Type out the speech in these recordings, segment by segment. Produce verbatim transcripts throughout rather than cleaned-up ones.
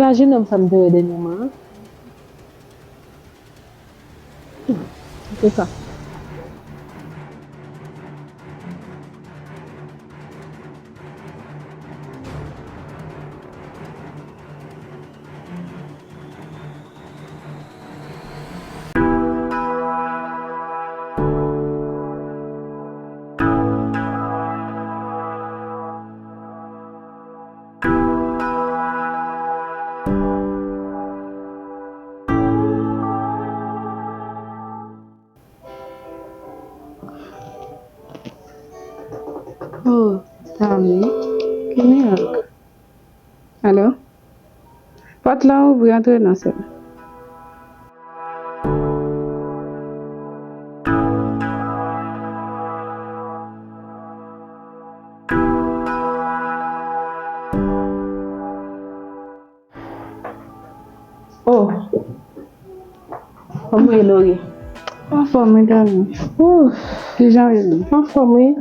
Pa jenòm sa m te wè dènyèman an. Antouka. Oh, Tami, ki mirak? Alo? Pòt la ouvri, antre nan sèl. Oh. Kòman w ye, Lori? Anfòm, wi, Dani. Ouf. Kijan w ye menm? Anfòm, wi.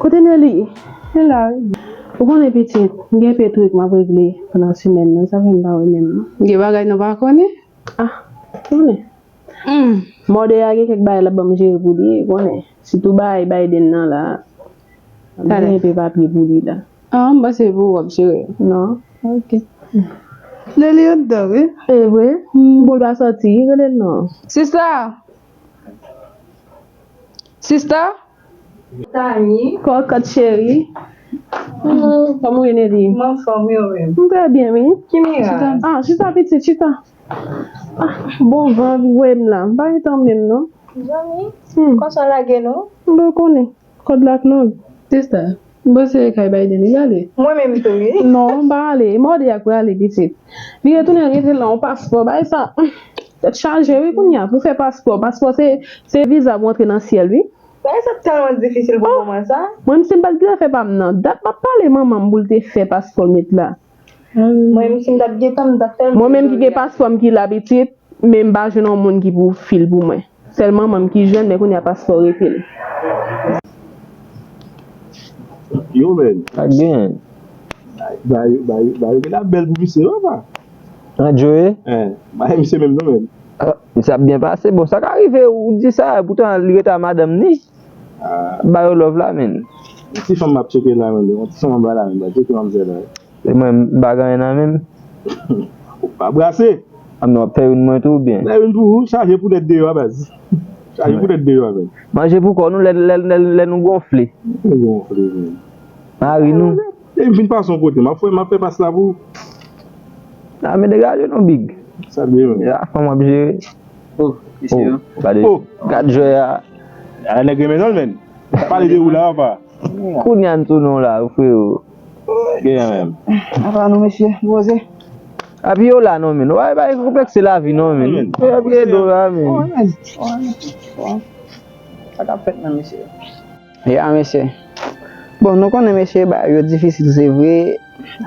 Kote Nelly? Li la, wi. Ou konnen, pitit, m gen enpe twik m ap regle pandan semèn nan, sa fè m pa wè menm, non. Gen bagay nou pa konnen? Ah, konnen. Hmm. Mòde a gen kèk bagay l ap ban m jere pou li, konnen. Sitou bagay Biden nan la. Ap jere enpe papye pou li la. Ah, m panse pou w ap jere. Non. Ok. Nelly anndan, wi. E vre? Hmm, bon, l pa sòti, rele l non. Sista! Sista! Tani. Kòkòt cheri. Hmm, kòman w ye, Nelly? M anfòm, wi, ou menm? M trè byen, wi. Ki mirak? Ah, chita, pitit, chita. Ah, bon van voye m la. M pa gentan menm, non. Zanmi, hmm, konsa w lage nou? M pa konnen. Kòd la k long. Sista, m panse e kay Biden li prale. Mwen menm tou, wi. Non, m pa ale. E mòde a k prale, pitit. Li retounen rete la, yon paspò. Bagay sa, hmm, tèt chaje, wi, kounye a. Pou fè paspò. Paspò, se, se viza pou antre nan syèl, wi. Bagay sa tèlman difisil pou moman sa. Mwen, si m pa t gentan fè pa m nan, dat m ap pale manman m pou l te fè paspò l met la. Mwen menm, si m t ap gentan, m t ap fè l. Mwen menm ki gen paspò m ki la, pitit, men m pa jwenn yon moun ki pou fè l pou mwen. Sèl manman m ki jwenn, men kounye a paspò rete l. Yo, men. Pa gen. Bagay, bagay, bagay yo gen la bèl pou misye, papa. An Joe? Eh, bagay misye menm non, men. Ah, misye ap byen pase. Bon, sa ka rive, ou di sa, poutan li rete a madanm ni. Ah. Ba yo love la, men. Ti fanm m ap tcheke la, men. Yon ti fanm anba la, men. Ba tcheke manmzèl la. E mwen, m pa gen anyen nan men m. Ou pa brase. A, men w ap fè youn mwen tou, oubyen? Fè youn pou ou, chaje poulèt deyò a, baz. Chaje poulèt deyò a, baz. Manje pou kò nou lè, lè, lè, lè nou gonfle. Nou gonfle, men. Mari nou. E m vin pase yon kote, m ap fè, m ap fè pas la pou ou. A, men degaje nou, big. Sa byen, men. Ya, fanm w ap jere. Oh, mesye yo. Oh, gade. Oh. Gad jwè a. Ala nèg renmen non l, men. Pale de ou la, papa. Kounye a n sou non la, wi, frero. Gen menm. Apa nou, mesye, poze. Api yo la non, men. Ou pa, pa konplekse lavi non, men. Yo ap ede w la, men. Wi, men. Wi, men. Sa k ap fèt menm, mesye? Ya, mesye. Bon, nou konnen, mesye, bagay yo difisil, se vre.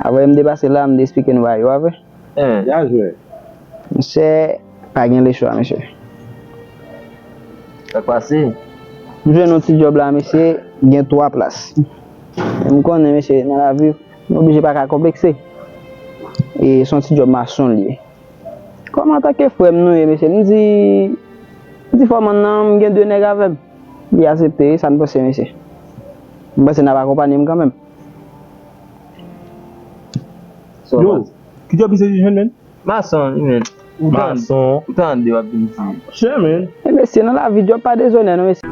Apre m te pase la, m te eksplike nou bagay yo, a vre. Byen jwe. Mesye, pa gen lechwa, mesye. Sa k pase? M jwenn yon ti djòb la, mesye, gen twa plas. M konnen, mesye, nan lavi, nou oblije pa ka konplekse. E se yon ti djòb mason li ye. Kòm antanke frè m nou ye, mesye, m di, m di fòman nan, m gen de nèg avè m. Li aksepte, sa n panse, mesye? M panse n ap akonpanye m kanmenm. Yo, ki djòb misye jwenn, men? Mason, wi, men. Ou tande, mason. Ou tande, w ap vin di. Chè, men. E mesye, nan lavi, djòb pa dezonè, non, mesye.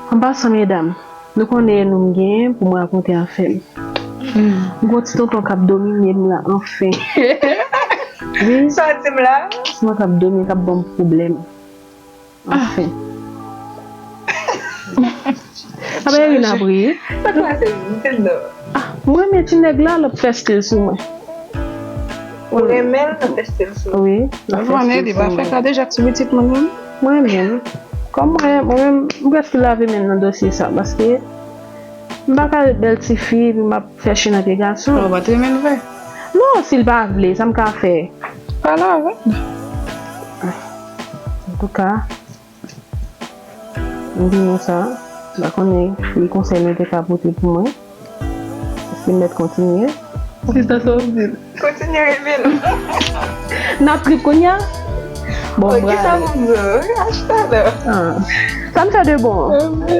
An pasan, medam, nou konnen e nou m genyen pou m rakonte afè m. M gon ti tonton k ap domine m la, anfen. Wi. Sa w di m la? Ti tonton k ap domine, k ap ban m pwoblèm. Anfen. Apa Irina ap ri? Sa k pase, Irina? Ah, mwen renmen ti nèg la, l ap fè stil sou mwen. Ou renmen l, l ap fè stil sou ou? Wi, l ap fè stil sou mwen. Li pa fè kadejak sou pitit moun, non? Mwen renmen l. Kòm mwen, mwen menm, m prèske lave men m nan dosye sa, paske m pa ka ret bèl tifi, epi m ap fè chen nan pye gason. Ou pa t renmen l vre? Non, si l pa vle, sa m ka fè? Pale avè l. Antouka, m di nou sa, m pa konnen ki konsèy nou te ka pote pou mwen. Èske m mèt kontinye? Sista, sa w di? Kontinye rele l. N ap trip kounye a? Bon, m prale. Kisa pou m di w? Achte talè. Ah. Sa m fè de bon? Wi,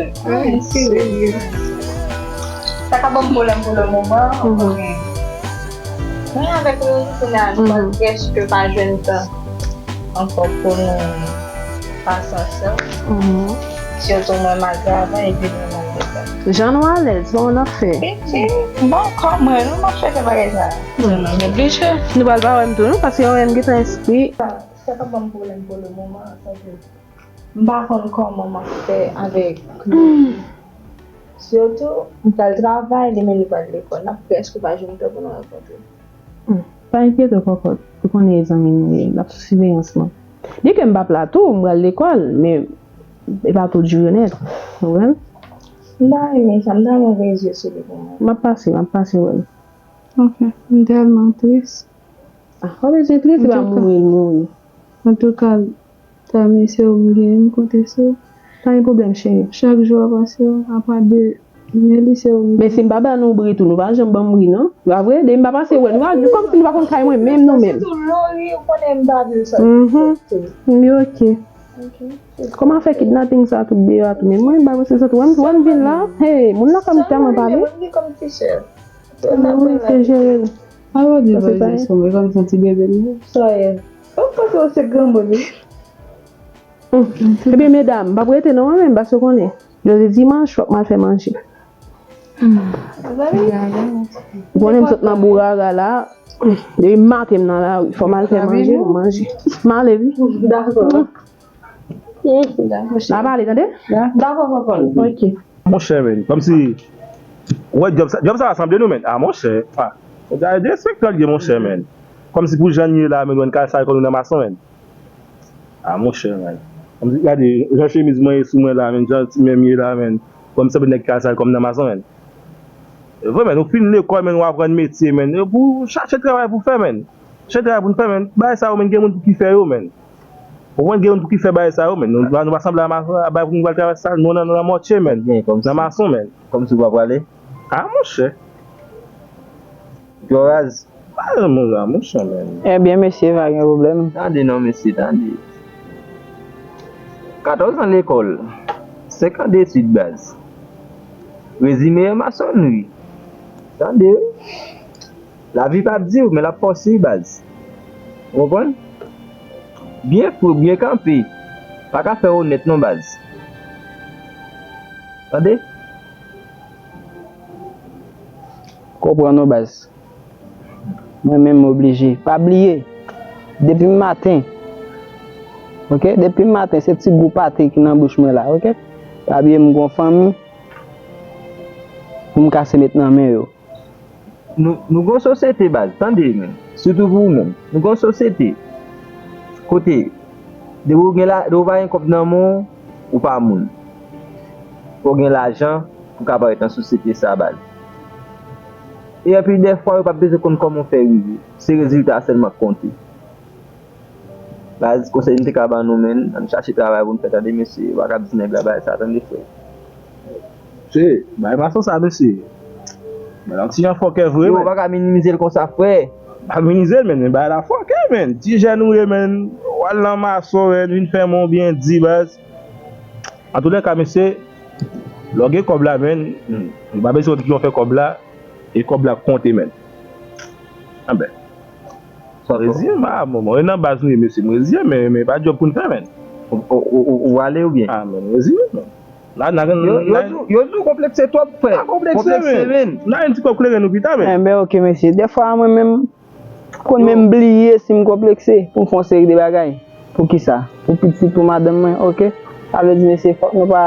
wi. Sa ka ban m pwoblèm pou le moman. Mhm. Mwen avèk nou, kounye a, nou pa, mhm, prèske pa jwenn tan ankò pou nou pase ansanm. Mhm. Sitou mwen m al travay epi mwen m al lekòl. Jan nou alèz, bon, n ap fè. Pitit, bon, kòman nou m ap fè fè bagay sa? Non, non, m oblije. Nou pral pa wè m tou, non, paske yo wè m gentan enskri. Sa, sa ka ban m pwoblèm pou le moman, sa ke m pa konn kòman m ap fè avèk nou. Sitou, m pral travay, li menm li pral lekòl. N ap prèske pa jwenn tan pou nou rankontre. Hmm. Pa enkyete w, Kòkòt. Ou konnen e zanmi nou ye. L ap sou siveyans mwen. Byenke m p ap la tou, m pral lekòl, men e pa tout jou yo nèt. Ou konprann? M ta renmen sa, m ta renmen w voye zye sou li pou mwen. M ap pase, m ap pase wè l. Anfen, m tèlman tris. Ah, w ap bezwen tris, se pa mouri l mouri. Antouka, antouka, ta men se ou m gen, m konte sou ou. Pa gen pwoblèm, cheri. Chak jou ap pase, apa de men li se ou m gen. Men si m pa ba nou bri tou, nou pa janm ban m bri, non. Pa vre? Depi m pa pase wè nou, a, kòmsi nou pa konn kay mwen menm, nou menm. Sitou lè w ri, ou konnen m pa vle sa. Mhm. M di, ok. Ok. Kòman fè kidnaping sa tout deyò a tou? Men mwen, m pa vle se sot. Wè m, wè m vin la, hey, moun nan fè m tèlman pale. Mwen vin kòm ti sè. Mwen se jere l. Alò, di vòlè sou mwen kòm se yon ti bebe m ye. Sa ye. Ou panse w se granmoun wi. Ebyen, medam, m p ap rete non, mwen menm, paske w konnen. Jodi dimanch, fòk m al fè manje. Ou konnen m sot nan bourara la. Depi maten m nan lari, fò m al fè manje, m manje. M ale, wi. Dakò. N a pale, tande? Dakò, konprann. Ok. Monchè, men, kòmsi, wè, djòb sa, djòb sa va sanble nou, men. Ah, monchè. Ah, derespektan l ye, monchè, men. Kòmsi pou jan n ye la, men, nou kal sal kò nou nan mason, men. Ah, monchè, men. Kòmsi, gade, jan chemiz mwen ye sou mwen la, men, jan ti men m ye la, men. Kòmsi se nèg kal sal kò m nan mason, men. E vre, men, nou fin lekòl, men, nou aprann metye, men. E pou chache travay pou fè, men. Chache travay pou n fè, men. Bagay sa yo, men, gen moun pou ki fè yo, men. Ou konprann, gen moun pou ki fè bagay sa yo, men. Nou, nou pa sanble a mason, a bagay pou nou pral travay sa, nou nan, nou nan mòtye, men. Nan mason, men. Kòmsi w pa prale? Ah, monchè. Djòraz. Pa janm raz, monchè, men. Ebyen, mesye, pa gen pwoblèm. Tande non, mesye, tande. Katòz an lekòl, senk an detid, baz. Rezime an masonri. Tande, wi. Lavi p ap di w, men l ap fòse w, baz. Ou konprann? Byen fre, byen kanpe. Pa ka fè onèt non, baz. Tande? Konprann non, baz. Mwen menm m oblije. Pa bliye, depi maten, ok? Depi maten, se ti gou pate ki nan bouch mwen la, ok? Pa bliye m gon fanmi pou m kase met nan men yo. Nou, nou gon sosyete, baz, tande, men. Sitou pou ou menm. Nou gon sosyete. Kote, depi w gen la, depi w pa gen kòb nan men w, ou pa moun. Fò w gen lajan pou w ka parèt nan sosyete sa, baz. E anpil dèfwa, yo p ap bezwen konn kòman w fè rive. Se rezilta a sèlman k konte. Baz, konsèy m te ka ban nou, men, ann chache travay pou n fè, tande, mesye. Yo pa ka di nèg la bagay sa, tande, frè. Se, bay mason sa, mesye. Bagay la ti jan fòkè vre, men. Yo pa ka minimize l konsa, frè. Pa minimize l, men, men bagay la fòkè, men. Ti jèn ou ye, men. W al nan mason, men, vin fè men w byen di, baz. Antoulèka, mesye, lè w gen kòb la, men, nou pa bezwen ki jan w fè kòb la, e kòb la konte, men. Anben. Sa w reziye, ma, bon, bon, e nan baz nou ye, mesye, m reziye, men, men pa djòb pou n fè, men. Ou, ou, ou, ou ale oubyen? Ah, men, m reziye, men. La, la, yo, yo, la, yo di w, yo di w konplekse twòp, frè. Pa konplekse, men. Konplekse, men. N a yon ti kòb kleren nou pita, men. Enben, ok, mesye. Dèfwa, mwen menm, konn menm bliye si m konplekse pou m fè yon seri de bagay. Poukisa? Pou pitit, pou madanm mwen, ok? Sa vle di, mesye, fòk nou pa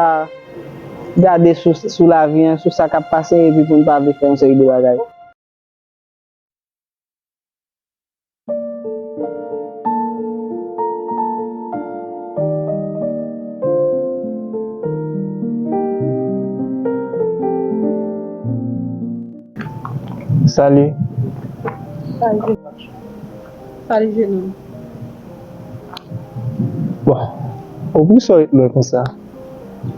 gade sou, sou lavi an, sou sa k ap pase, epi pou n pa vle fè yon seri de bagay. Salut. Salut, jeune homme. Salut, jeune homme. Bon, ou poukisa w ret lwen konsa?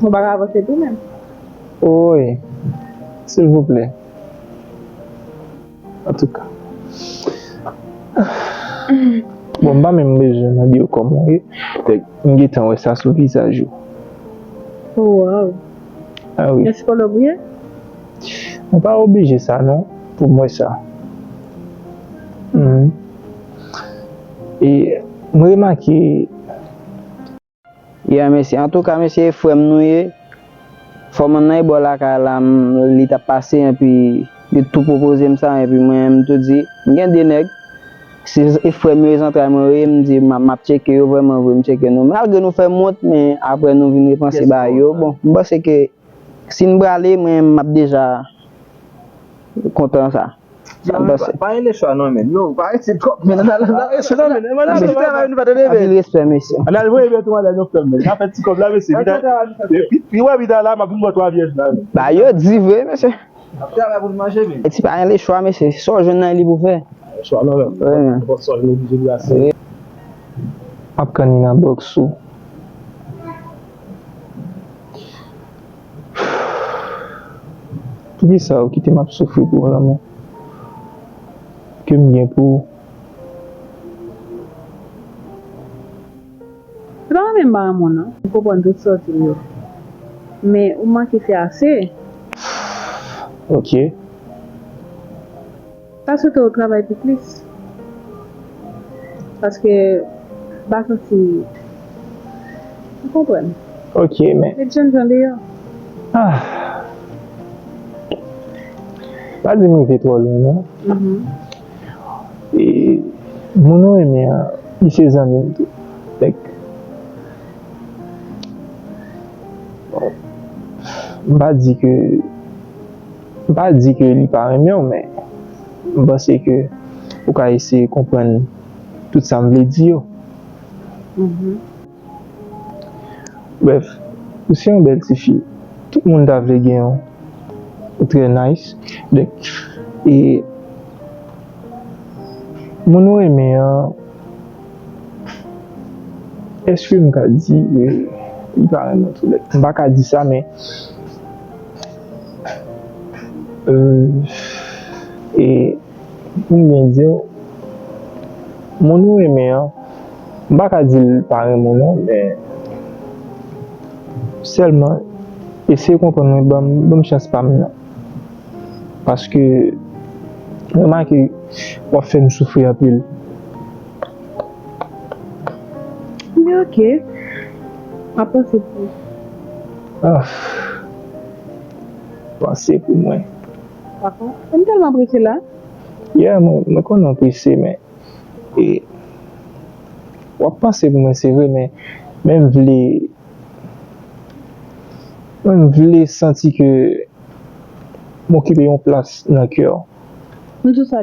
Ou pa ka avanse tou menm? Wi, silvouplè. Antouka. Bon, m pa menm bezwen mande w kòman w ye. Like, m gentan wè sa sou vizaj ou. Oh, wow. Ah wi. Yon sikològ ou ye? Mwen pa oblije sa non, pou m wè sa. Mhm. E m remake. Yeah, mesye. Antouka, mesye, e frè m nou ye. Fòm nan e bò lakay la, m, li t ap pase, epi li tou pwopoze m sa, epi mwen, m tou di, m gen de nèg, se e frè m yo, e zantray mwen yo ye, m di, m ap, m ap tcheke yo, vrèman vre, m tcheke nou. Malgre nou fè m wont, men apre nou vin repanse bagay yo. Bon, m panse ke si n prale, mwen, m ap deja kontan sa. Sa m panse. Pa rele chwa non, men. Non, pa rete twòp, men. Nan, nan, nan, rete non, men. Nan, nan, Ti travay nou pa tande, men. Anpil respè, mesye. Ann al voye bèto madanm yo frè m, men. N ap fè ti kòb la, mesye. Pi, pi wè pita la, m ap vin bò twa vyèj la, men. Ba yo di vre, mesye. Ap travay pou n manje, men. E ti pa gen le chwa, mesye. Sa w jwenn nan li pou fè. Chwa non, men. Wi, men. Bon, sa w oblije brase. M ap kanni nan bòks ou. Poukisa ou kite m ap soufri pou lanmou ke m gen pou ou? Se pa mwen menm pa renmen w non. M konprann tout sa w di m yo. Men ou manke fè ase. Ok. Pa swete w travay pi plis. Paske m pa santi. Ou konprann. Ok, men. Met jènjan deyò. Ah. Pa di m rive twò lwen, non. Mhm. E moun ou renmen an, li se zanmi m tou. Like, bon, m pa di ke, m pa di ke li pa renmen w, men m panse ke ou ka eseye konprann tout sa m vle di yo. Mhm. Brèf, ou se yon bèl tifi. Tout moun ta vle gen w. Ou trè nice. Donk, e moun ou renmen an, èske m ka di ke li pa renmen w tou? Like, m pa ka di sa, men, euh, e Pou m byen di w, moun ou renmen an, m pa ka di l pa renmen w non, men sèlman eseye konprann mwen, ban m, ban m chans pa m nan. Paske m remake w ap fè m soufri anpil. Men ok. M ap panse pou ou. Ah. Panse pou mwen. Papa, m tèlman prese la. Yeah, mwen, mwen konnen w prese, men e, w ap panse pou mwen, se vre, men, men m vle, mwen m vle santi ke m okipe yon plas nan kè w. M di w sa